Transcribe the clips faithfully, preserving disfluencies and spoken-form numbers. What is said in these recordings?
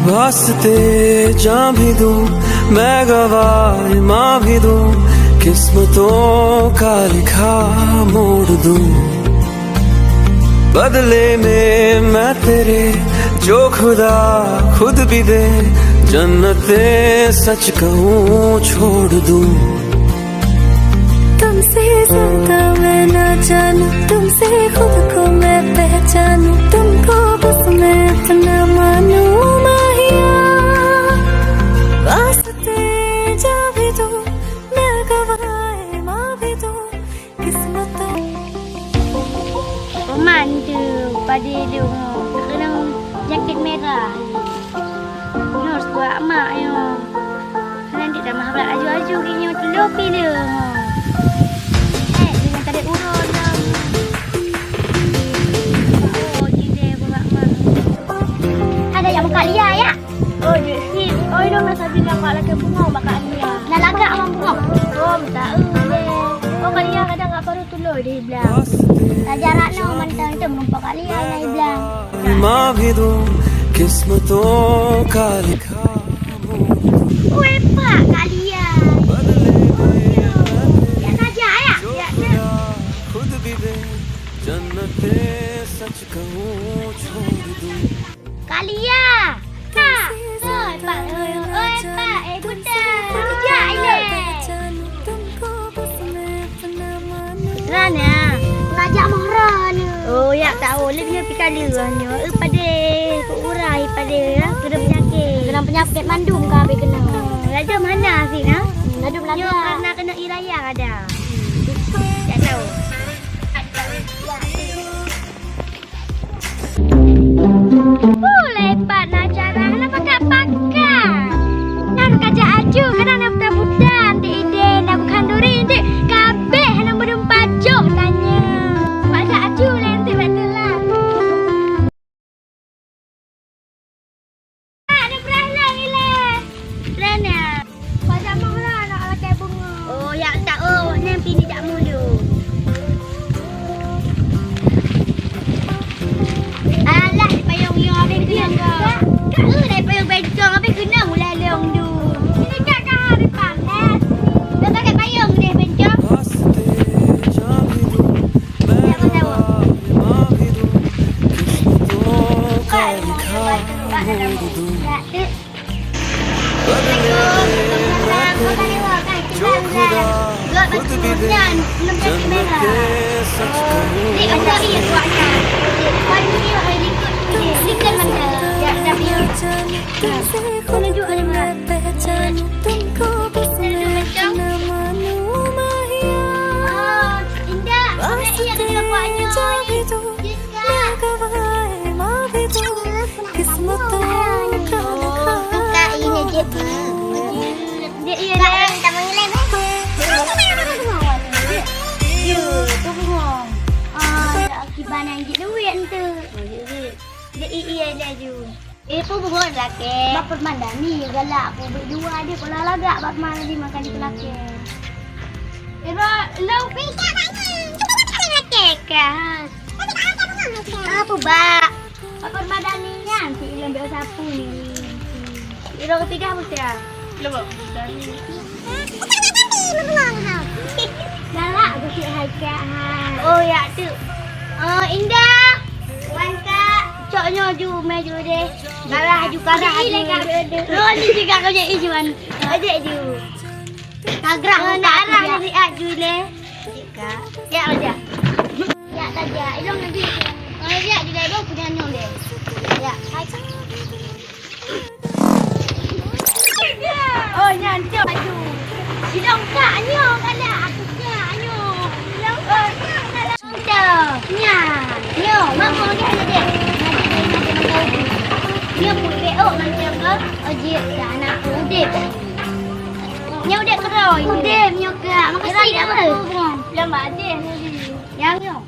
वास्ते जान भी दूं, मैं गवाह ईमान भी दूं, किस्मतों का लिखा मोड़ दूं। बदले में मैं तेरे, जो खुदा खुद भी दे, जन्नतें सच कहूँ छोड़ दूँ। तुमसे ज्यादा मैं ना जानूं, तुमसे खुद को मैं पहचानूं, तुमको बस मैं अपना मानूं माहिया। वास्ते जा भी दूं, मैं गवाह ईमान भी दूं, किस्मत। Roman tu padé lé, keunong jakét mirah. Nyoe seubuah mak nyoe. Hana ditamah brat aju-aju geuh nyoe, teulô pi lé. Eh, deungon tadek uroe lom. Oh, jideh bak mak. Ada nyang meukat lia, ya? Oh, jeuet sit. Oh, ilôn masa bilang bak lakée bungong bak Kak Lia. Na lagak mak bungong? Oh, meuta-eu lé. Oh, Kak Lia kadang ka parut tulôi di blang. Raja Ratno mantong itu meureumpok Kak Lia na di blang. माँ भी दूं किस्मतों का लिखा। Weh, Pak, Kak Lia. Ya, Raja, ya? Ya, ya. खुद भी दे जन्नतें सच कहूँ छोड़ दूँ। Kak Lia! Kak! Oi, Pak, oi, oi, Pak, eh, Bunda. Kejak ilée. Putra na. Najak Mohra na. Oh, ya, tahu. Lé nyoe pika leuh nyoe. Eh, padé, keu urai padé, ya. Kena penyakit. Kena penyakit mandum ka habéh kena. Oh, laju mana sih, nah? Hmm, laju belanja. Nyoe karena kena iraya ada. Tak tahu. Ulée pat na cara hana pakai-pakai. Nyan ka jak aju, kadang na buta-buta, anti ide, na khanduri, anti kabeh hana meudum pajoh tanya. Pat jak aju lé anti bak teulat. Ada peraih lagi leh. Rena. Pajan moh lah nak lakée bunga. Oh, yak tak, oh, awak nyan pini tak mulu. Alah, payung yo habis kena enggak. Kak, eh, dari payung bencong habis kena mulai leung tu. Ini kak dah hari panas. Dah pakai payung deh bencong. Indah, indah, indah. Kak, ini jep. Jep, iya, Kak, dah. Minta mengelem, eh. Ya, tu bunga. Ah, ya, kiban yang jep duit tu. Oh, jep duit. Jep, iya, iya, laju. Eh, peue buhon lakée? Bak Permadani galak, peue beuet dua di sekolah lagak bak Permadani makan di lakée. Ira, lo pisa banyak. Lakée kah? Apa bak? Bak Permadani nyan, si ilôn beu sapu ni. Ira ketiga apa sia? Lo bak Permadani. Galak aku cik hai kak ha. Oh, ya tu. Oh, Indah. Wan kak. Cok nyoe ju, mé ju deh. Karah ju, karah ju. Lo ni juga kau jadi ijuan. Aja ju. Tagrah nak arah ni siat ju le. Kak. Ya aja. Ya saja. Ilong nanti. Oh, ya ju deh, bang punya nyoe deh. Ya. Hai. Oh, nyan cok aju. Sidong kak nyoe galak, aku kak nyoe. Sidong kak nyoe galak. Nyan, nyoe, mak mau dia ada dek. Nyoe pun B O macam ke? Oh, jeuet dah anak udép. Nyoe udép keudroe. Udép nyoe, Kak. Makasih, Kak. Lom bak Aceh. Yang nyoe.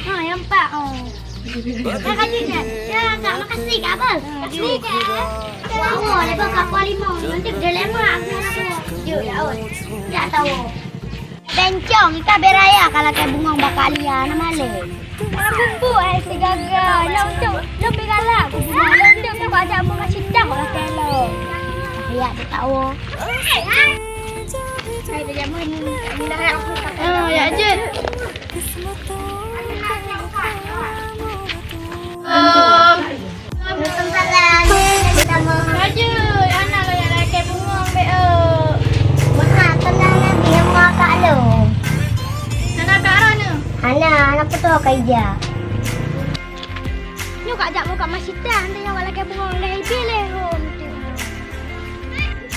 Ha, nyang pat, oh. Kak, Kak Jun, ya? Ya, Kak, makasih, Kak, apa? Makasih, Kak. Oh, lepas kapal limau, nanti dilema aku. Jom, ya, oh. Ya, tahu. Bencong, kita beraya kalau kayak bungong bakal lia, nama le? Aku bu, eh, si gaga. Lom tu, lom pi galak. Aku bungong, lom tu, tu kau ajak bungong sidang, orang kelo. Ya, tu tahu. Oh, ya, Jun. Waalaikumsalam. Raja, anak lo yang lakée bungong be. Maaf, tenang nanti yang mau kak lo. Anak kak Rona. Anak, anak putus kak Ija. Nyoe kak jak muka masjid dah, nanti yang lakée bungong leh ibi leh hom.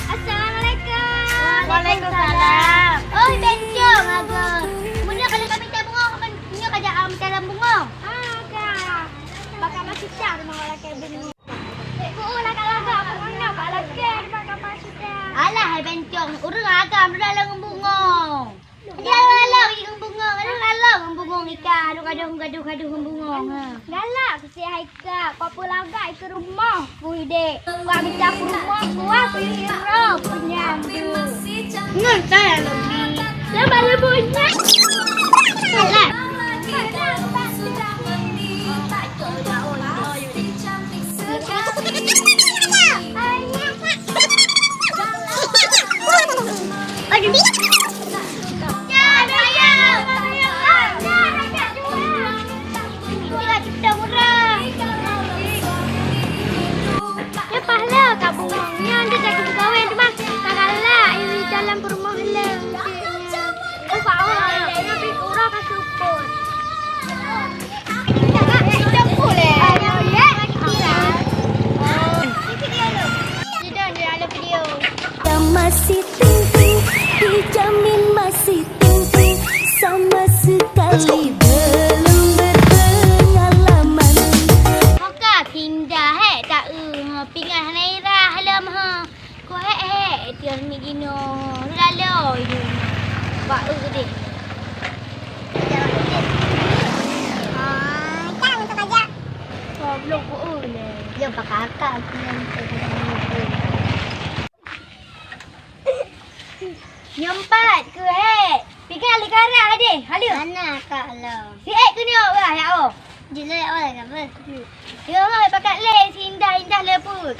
Assalamualaikum. Waalaikumsalam. Oi, bencong aga. Muna kalau kami tak bungong, nyoe kajak am dalam bungong. Ah, kak. Baka masih cah rumah orang kayak begini. Ibu, nak lagak, aku nak bak lakée, baka masih cah. Alah, hai bencong. Ureueng agam dalam bungong. Dia lalau ngon bungong, lalau ngon bungong ikan, aduh, aduh, aduh, aduh, ngon bungong, ha. Galak si hai kak, papa lagak ke rumah ku idek. Kak minta ke rumah ku, aku iro punya. Ngon saya lebih. Dia baru punya. Alah. Nyoe pahala ka bungong. Nyoe di jaga pegawai tu, Bang. Ka galak, ini jalan peurumoh le. Ubak awak, tapi kurang ka seupôt. Masih tinggi, dijamin masih tinggi, sama sekali belum berpengalaman. Ho ka sindah, hek, tak, eh, pingan hana irah lom, ha. Ko hek-hek tiang mi jinoe, lalo jinoe. Bak eu deh. Ah, tang tu kajak. Ko belum ko eu leh. Yo pakak aku yang tu. Nyoe pat keuhek. Pikai lé karah deh. Halo. Mana kak lo? Si ek keunoe urah ya oh. Jilai awal ka beh. Yo hoi pakat lé si indah-indah leput.